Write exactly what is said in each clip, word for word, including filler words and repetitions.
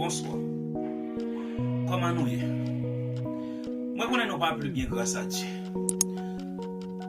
Bonswa. Kòman nou ye? Mwen konnen nou pa pi byen, gras a Dye.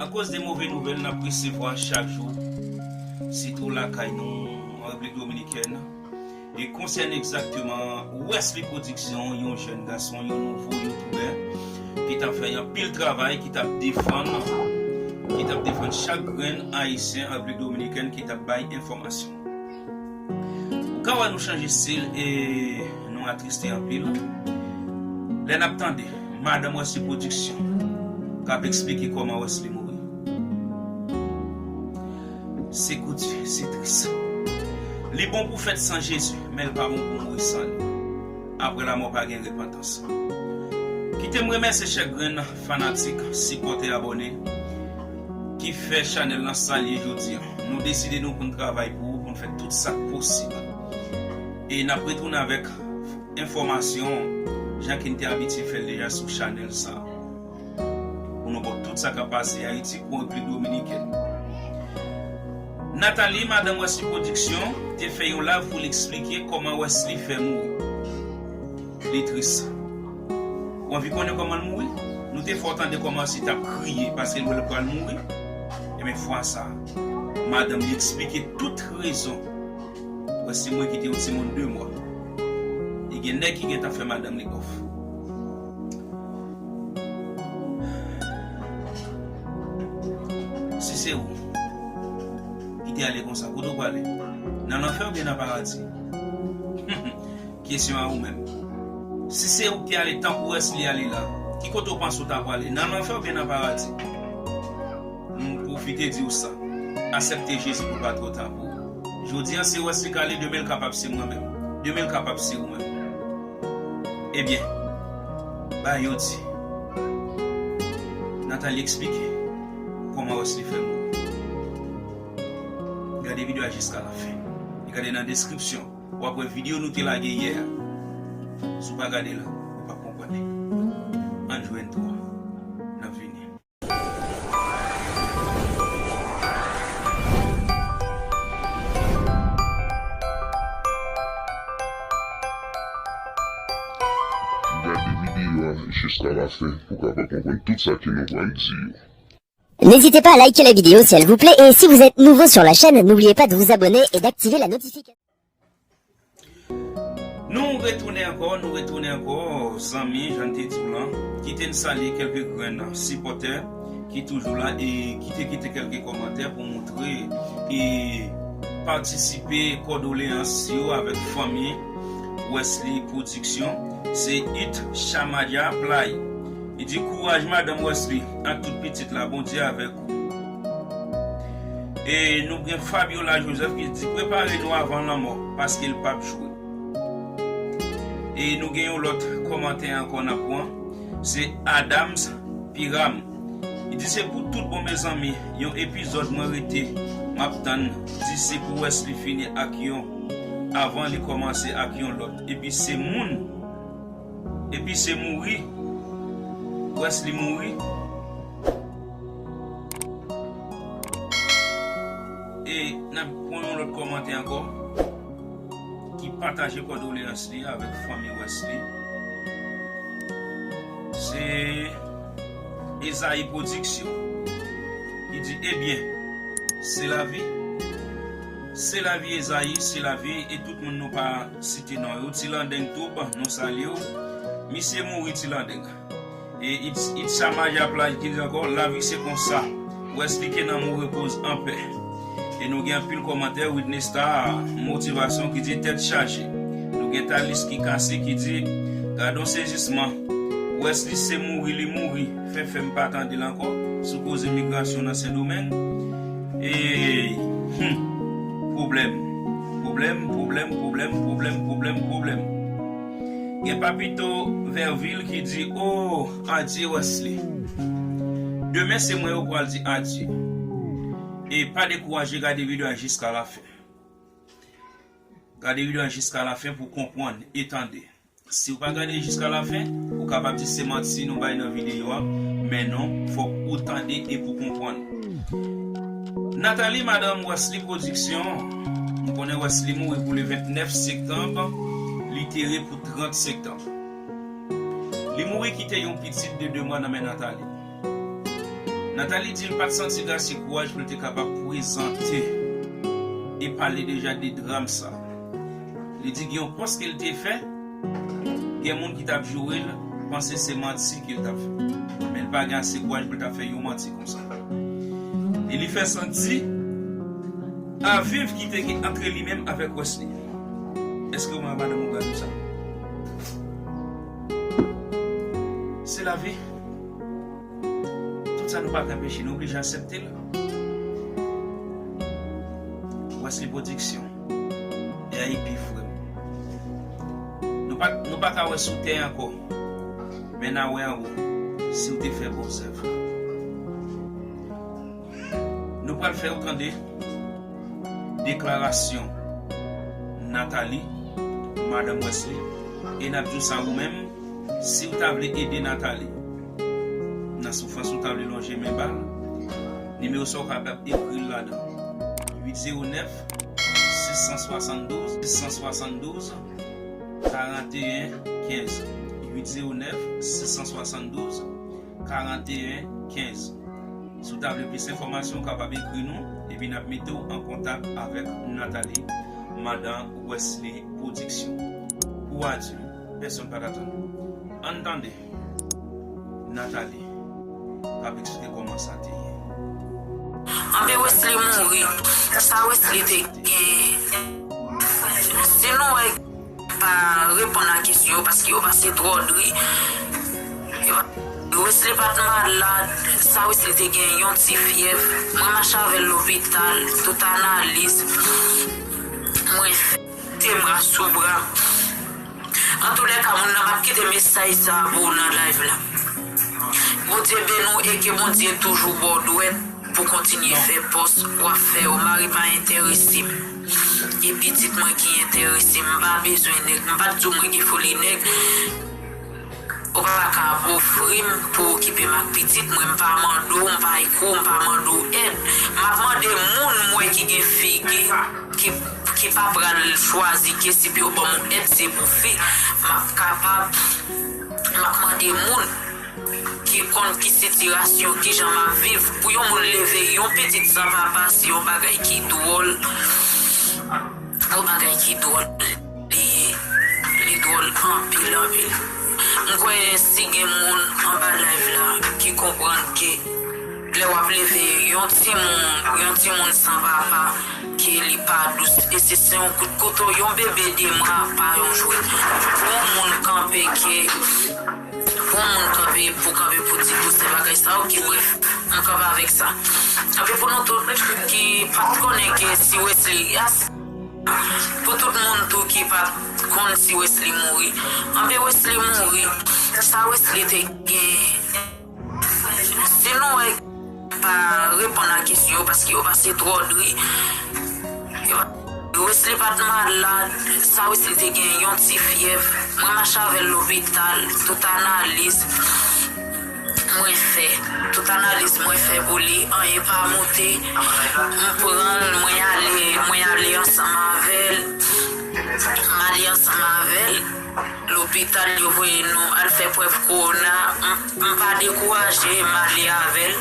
Akoz de move nouvèl n ap resevwa chak jou, sitou lakay nou an Repiblik Dominikèn, e konsène egzakteman Wesley Production, yon jèn gason, yon nouvo youtubè ki t ap fè anpil travay, ki t ap defann, ki t ap defann chak grenn Ayisyen an Repiblik Dominikèn, ki t ap bay enfòmasyon. Ou ka wè nou chanje stil e nou atriste anpil lè n ap tande Madanm Wesley Production k ap eksplike kòman Wesley mouri. Se kou di, se tris. Li bon pou fèt san Jezi, men l pa bon pou mouri san li. Apre lanmò pa gen repantans. Kite m remèsye chak grenn fanatik, sipòtè, abòne ki fè chanèl lan sa l ye jodi a. Nou deside nou pou n travay pou ou, pou n fè tout sa k posib. E n ap retounen avèk enfòmasyon, jan ke n te abitye fè l deja sou chanèl sa a, pou nou ba w tout sa k ap pase Ayiti kou Repiblik Dominikèn. Nathalie, madanm Wesley Production, te fè yon live pou l eksplike kòman Wesley fè mouri. Li tris. Ou anvi konnen kòman l mouri? Nou te fè w tande kòman Wesley t ap kriye paske l wè l pral mouri. Ebyen, fwa sa a, madanm li eksplike tout rezon Wesley mouri, kite yon timoun de mwa. E gen nèg ki gentan fè madanm li bòf. Si se ou ki te ale konsa, kote w prale? Nan lanfè oubyen nan paradi? Kesyon a ou menm. Si se ou ki te ale tankou Wesley ale la, ki kote w panse w ta prale? Nan lanfè oubyen nan paradi? M pwofite di w sa. Aksepte Jezi pou l pa twò ta pou ou. Jodi a se Wesley k ale, demen l kapab se mwen menm. Demen l kapab se ou menm. Ebyen, ba yo di. Nathalie eksplike kòman Wesley fè mouri. Gade videyo a jiska lafen. E gade nan deskripsyon. W ap wè videyo nou te lage yè a. Si w pa gade la, ou p ap konprann li. Ann jwenn tou. N ap vini. Gade videyo a jiska lafen pou w kapab konprann tout sa ke nou pral di yo. N'hésitez pas à liker la vidéo si elle vous plaît et si vous êtes nouveau sur la chaîne, n'oubliez pas de vous abonner et d'activer la notification. Nou retounen ankò, nou retounen ankò, zanmi, jan n te di w lan. Kite n salye kèlke grenn sipòtè ki toujou la e ki te kite kèlke kòmantè pou montre e patisipe kondoleyans yo avèk fanmi Wesley Production. Se It Chamadia Play. Li di, kouraj madanm Wesley ak tout pitit la, Bondye avèk ou. E nou gen Fabiola Joseph ki di, prepare nou avan lanmò, paske l p ap jwe. E nou gen yon lòt kòmantè ankò n ap pran. Se Adams Piram. Li di, se pou tout bon, mezanmi, yon epizòd mwen rete, m ap tann, di se pou Wesley fini ak yon, avan li kòmanse ak yon lòt. Epi se moun Epi se mouri. Wesley mouri. E n ap pran yon lòt kòmantè ankò ki pataje kondoleyans li avèk fanmi Wesley. Se Ezayi Production ki di, ebyen, se lavi. Se lavi, Ezayi, se lavi, e tout moun nou pa site non yo. Ti Landeng Toub, nou salye w. Misye mouri, Ti Landeng. E It-, Itchama Yaplaj ki di ankò, lavi se konsa. Wesley, ke nanm ou repoze anpè. E nou gen anpil kòmantè, Whitney Star, motivasyon ki di tèt chaje. Nou gen Talis ki kase ki di, gadon sezisman. Wesley se mouri, li mouri. Fè, fè m pa tande l ankò sou koze migrasyon nan Sendomeng. E, hmm, pwoblèm. Pwoblèm, pwoblèm, pwoblèm, pwoblèm, pwoblèm, pwoblèm. Gen Papito Verville ki di, oh, adye Wesley. Demen se mwen yo pral di adye. E pa dekouraje, gade videyo a jiska lafen. Gade videyo a jiska lafen pou konprann e tande. Si w pa gade jiska lafen, ou kapab di se manti nou bay nan videyo a, men non, fòk ou tande epi w konprann. Nathalie, madanm Wesley Production, nou konnen Wesley mouri pou le vennèf septanm, Li tere pou trannsenk tan. Li mouri kite yon pitit de de mwa nan men Nathalie. Nathalie di l pa t santi l ase kouraj pou l te kapab prezante e pale deja de dram sa. Li di gen yon pòs ke l te fè, gen moun ki t ap joure l, panse se manti ke l t ap fè. Men l pa gen ase kouraj pou l t ap fè yon manti konsa. E li fè santi aviv ki te gen antre li menm avèk Wesley. Èske ou madanm ou gade sa? Se lavi. Tout sa nou pa ka anpeche, nou oblije aksepte l. Wesley Production, R I P frè m. Nou pa, nou pa ka wè sou tè ankò, men n a wè anwo, si w te fè bon zèv. Nou pral fè w tande deklarasyon Nathalie, madanm Wesley, e n ap di w sa ou menm, si w ta vle ede Nathalie nan soufrans ou ta vle lonje men ba l, nimewo sa w kapab ekri l ladan, uit zewo nèf, sis san swasanndouz, sis san swasanndouz, karanteyen kenz, uit zewo nèf, sis san swasanndouz, karanteyen kenz. Si w ta vle plis enfòmasyon, w kapab ekri nou, epi n ap mete w an kontak avèk Nathalie, madan Wesley Production. Ou a di, pèsonn pa t atann. Ann tande Nathalie k ap eksplike kòman sa te ye. Anben, Wesley mouri. Sa Wesley te gen? Si nou wè pa reponn a kesyon yo, paske yo pase twò dri. Yo pa, Wesley pa t malad, sa Wesley te gen yon ti fyèv. Mwen mache avè l lopital, tout analiz. Mwen fè te bra sou bra. Antoulèka, moun nan m ap kite mesaj sa a pou ou nan live la. Bondye beni w e ke Bondye toujou ba w dwèt pou kontinye fè pòs w ap fè yo. Mari pa enterese m. E pitit mwen ki enterese m. M pa bezwen nèg. M pa t di w mwen gen foli nèg. Ou pa ka ofri m pou okipe m ak pitit mwen. M pa mande w, m pa ekri w, m pa mande w èd. M ap mande moun m wè ki gen figi, ki, ki pa pral chwazi ke si pou yo ban m yon èd, se pou fi. M ap kapab, m ap mande moun ki konn ki sitiyasyon, kijan m ap viv. Pou yon moun leve yon pitit san papa, se yon bagay ki dwòl. Yon bagay ki dwòl. Li, li dwòl anpil, anpil. M kwè si gen moun anba live la ki konprann ke lè w ap leve yon timoun, yon timoun san papa, ke li pa dous. E se, se yon kout kouto, yon bebe de mwa pa yon jwèt. Pou moun kanpe ke, pou moun kanpe, pou kanpe pou di pou se bagay sa, oke, brèf, m kanpe avèk sa. Anpil pou nou tout ki pa t konnen ke si Wesley, pou tout moun tou ki pa t konn si Wesley mouri. Anben, Wesley mouri. Sa Wesley te gen? Si nou wè pa reponn a kesyon yo, paske yo pase twò dri. Yo pa, Wesley pa t malad. Sa Wesley te gen yon ti fyèv. Mwen mache avè l lopital, tout analiz mwen fè, tout analiz mwen fè pou li, anyen pa moute. M pran l, mwen ale, mwen ale ansanm avè l. M ale ansanm avè l. Lopital, yo voye nou al fè prèv kowona. M, m pa dekouraje, m ale avè l.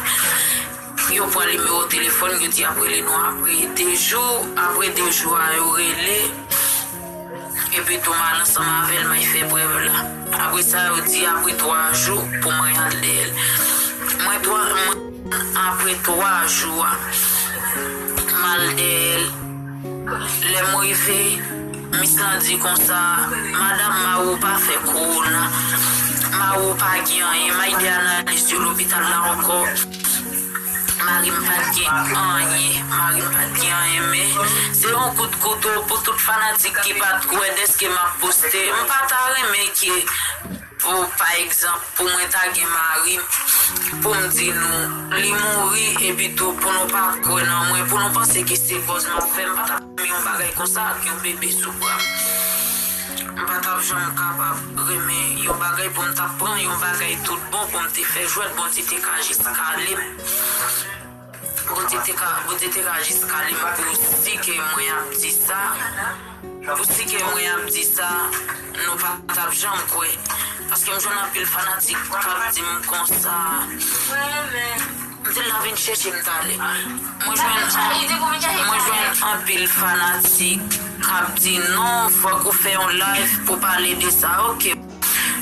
Yo pran nimewo telefòn, yo di y ap rele nou apre de jou. Apre de jou a, yo rele. Epi tou, m al ansanm avè l, m al fè prèv la. Apre sa, yo di apre twa jou pou mwen al dèyè l. Mwen twa, mwen, apre twa jou a, m al dèyè l. Lè m rive, mis lan di konsa, madanm, mari w pa fè kowona. Mari w pa gen anyen. M al de analiz yo lopital la ankò. Mari m pa t gen anyen. Mari m pa t gen anyen, men se yon kout kouto pou tout fanatik ki pa t kwè dèske m ap poste. M pa ta renmen ke, pou, pa egzanp, pou mwen ta gen mari m, pou m di nou, li mouri, epi tou, pou nou pa kwè nan mwen, pou nou panse ke se bòz m ap fè, m pa t ap renmen yon bagay konsa ak yon bebe sou bra m. M pa t ap janm kapab renmen yon bagay pou m t ap pran yon bagay tout bon pou m te fè jwèt, Bondye te ka jis kale m. Bondye te ka, Bondye te ka jis kale m pou si ke mwen ap di sa. Pou si ke mwen ap di sa, nou pa t ap janm kwè. Paske m jwenn anpil fanatik k ap di m konsa. M di l nan vin chèche m talè. Mwen jwenn, mwen jwenn anpil fanatik k ap di non, fòk ou fè yon live pou pale de sa. Ok.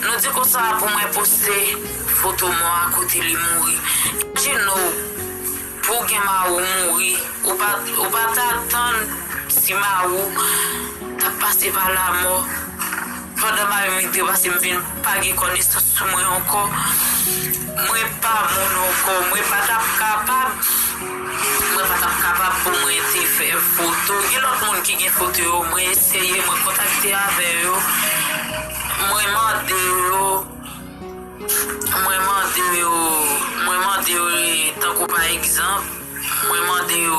Nou di konsa pou mwen poste foto mò a kote li mouri. Imajine w, pou w gen mari w mouri, ou pa, ou pa t atann si mari w t ap pase pa lamò. Pandan mari m te pase, m vin pa gen konesans sou mwen ankò. Mwen pa moun ankò. Mwen pa t ap kapab. Mwen pa t ap kapab pou mwen te fè foto. Gen lòt moun ki gen foto yo. Mwen eseye, mwen kontakte avè yo. Mwen mande yo. Mwen mande yo. Mwen mande yo, tankou pa egzanp, mwen mande yo.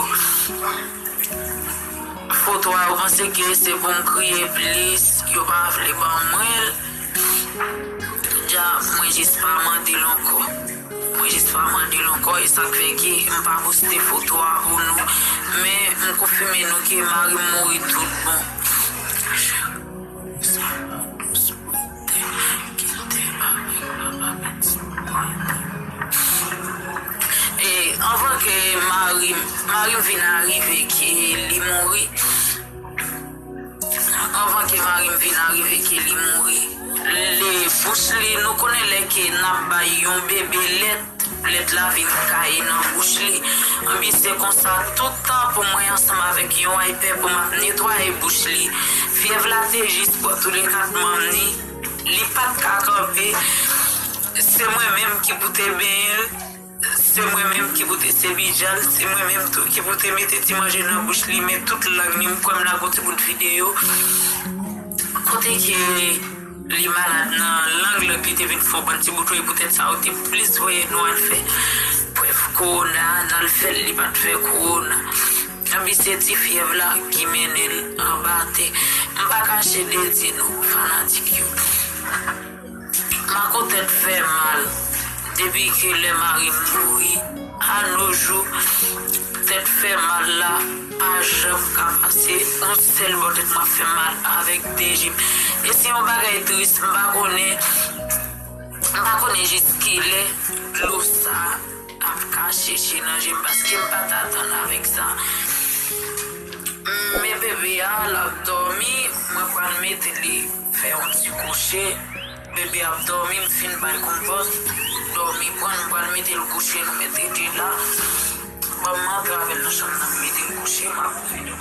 Foto a, yo panse ke se pou m kriye plis, yo pa vle ban mwen l. Dja, mwen jis pa mande l ankò. Mwen jis pa mande l ankò, e sa k fè ke m pa poste foto a pou nou. Men, m konfime nou ke mari m mouri tout bon. E anvan ke mari, mari m vin arive ke li mouri, anvan ke mari m vin arive ke li mouri, li, bouch li, nou konnen lè ke n ap bay yon bebe lèt, lèt la vin kaye nan bouch li. Anben, se konsa tout tan pou mwen ansanm avèk yon waypè pou m ap netwaye bouch li. Fyèv la te jis pran toulekat manm ni. Li pa t ka kanpe. Se mwen menm ki pou te benyen l. Se mwen menm ki pou te sèvi djal. Se mwen menm tou ki pou te mete ti manje nan bouch li. Men tout lang ni, m kwè m lage yon ti bout videyo. Kote ke li malad nan lang, lang li te vin fè yon bann ti bout woy, poutèt sa yo te plis voye nou al fè prèv kowona, n al fè l, li pa t fè kowona. Anben, se ti fyèv la ki mennen l anba tè. M pa kache de di nou, fanatik yo. Mako tèt fè mal. Depi ke lè mari m mouri, a no jou, tèt fè mal la pa janm ka pase. Yon sèl bò tèt mwen ap fè mal avèk de je m. E se yon bagay tris, m pa konnen, m pa konnen jis kilè dlo sa ap ka chèche nan je m, paske m pa t atann avèk sa. Men bebe a, l ap dòmi, mwen pral mete li fè yon ti kouche. Bebe ap dòmi, m fin bay konpòt, dòmi pran, m pral mete l kouche, nou mete je la. Ban m antre avè l nan chanm nan, m mete l kouche, m ap vini.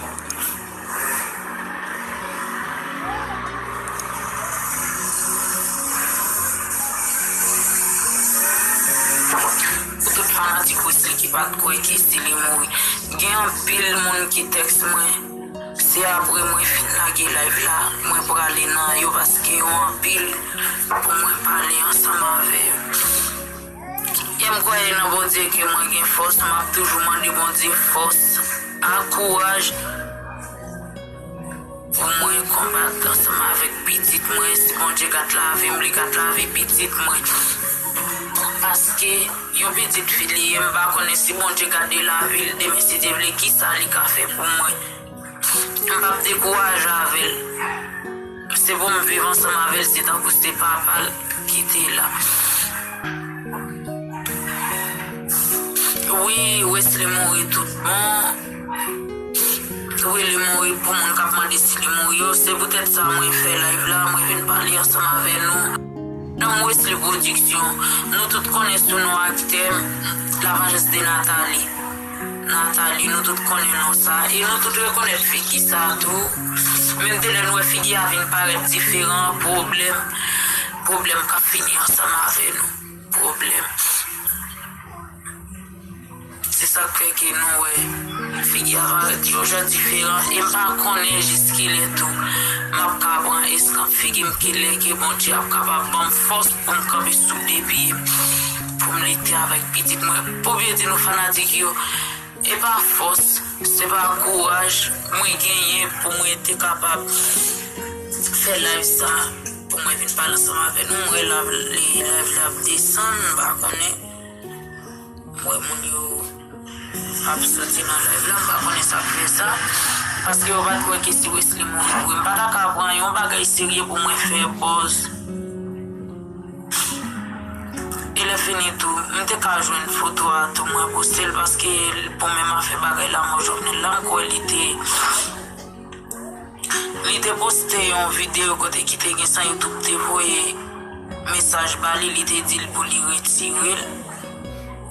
Pou tout fanatik Wesley ki pa t kwè ke si li mouri, gen anpil moun ki tèks mwen. Se apre mwen fin lage live la, mwen prale nan yo paske yo anpil pou mwen pale ansanm avè yo. E m kwè nan Bondye ke mwen gen fòs, m ap toujou mande Bondye fòs ak kouraj pou mwen konbat ansanm avèk pitit mwen. Si Bondye gad lavi m, li gad lavi pitit mwen. Paske yon pitit fi li ye, m pa konnen si Bondye gade lavi l demen, si Dye vle, kisa li ka fè pou mwen. M p ap dekouraje avè l. Se pou m viv ansanm avè l, se tankou se papa l ki te la. Wi, Wesley mouri tout bon. Wi, li mouri, pou moun k ap mande si li mouri yo. Se poutèt sa mwen fè live la, mwen vin pale ansanm avè nou. Nan Wesley Production, nou tout konnen sou non aktè Lavanjans de Nathalie. Nathalie, nou tout konnen non sa. E nou tout rekonèt figi sa tou. Menm de lè nou wè figi a vin parèt diferan, pwoblèm, pwoblèm k ap fini ansanm avè nou. Pwoblèm. Se sa k fè ke nou wè figi a parèt yon jan diferan. E m pa konnen jiskilè tou m ap ka pran eskanp figi m, kilè ke Bondye ap kapab ban m fòs pou m kanpe sou de pye m, pou m lite avèk pitit mwen. Pou byen di nou fanatik yo, e pa fòs, se pa kouraj mwen genyen pou mwen te kapab fè live sa, pou mwen vin pale ansanm avè nou. Mwen la, live la ap desann, m pa konnen. M wè moun yo ap soti nan live la, m pa konnen sa k fè sa. Paske yo pa t kwè ke si Wesley mouri vre. M pa ta ka pran yon bagay serye pou mwen fè buzz. E lè fini tou, m te ka jwenn foto a tou mwen poste l paske pou menm afè bagay lanmò Jovenel la, m kwè li te li te poste yon videyo kote ki te gen san YouTube te voye mesaj ba li, li te di l pou li retire l.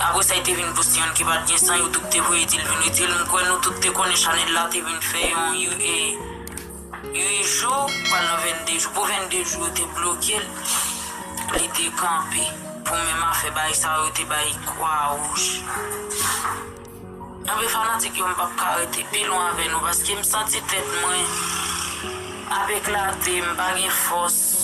Apre sa, li te vin poste yonn ki pa t gen san YouTube te voye di l vin retire l. M kwè nou tout te konnen chanèl la te vin fè yon yu e uit jou, pral nan vennde jou. Pou vennde jou, yo te bloke l. Li te kanpe. Pou menm afè bagay sa yo, yo te bay kwa wouj. Anben fanatik yo, m p ap ka rete pi lwen avè nou paske m santi tèt mwen ap eklate, m pa gen fòs.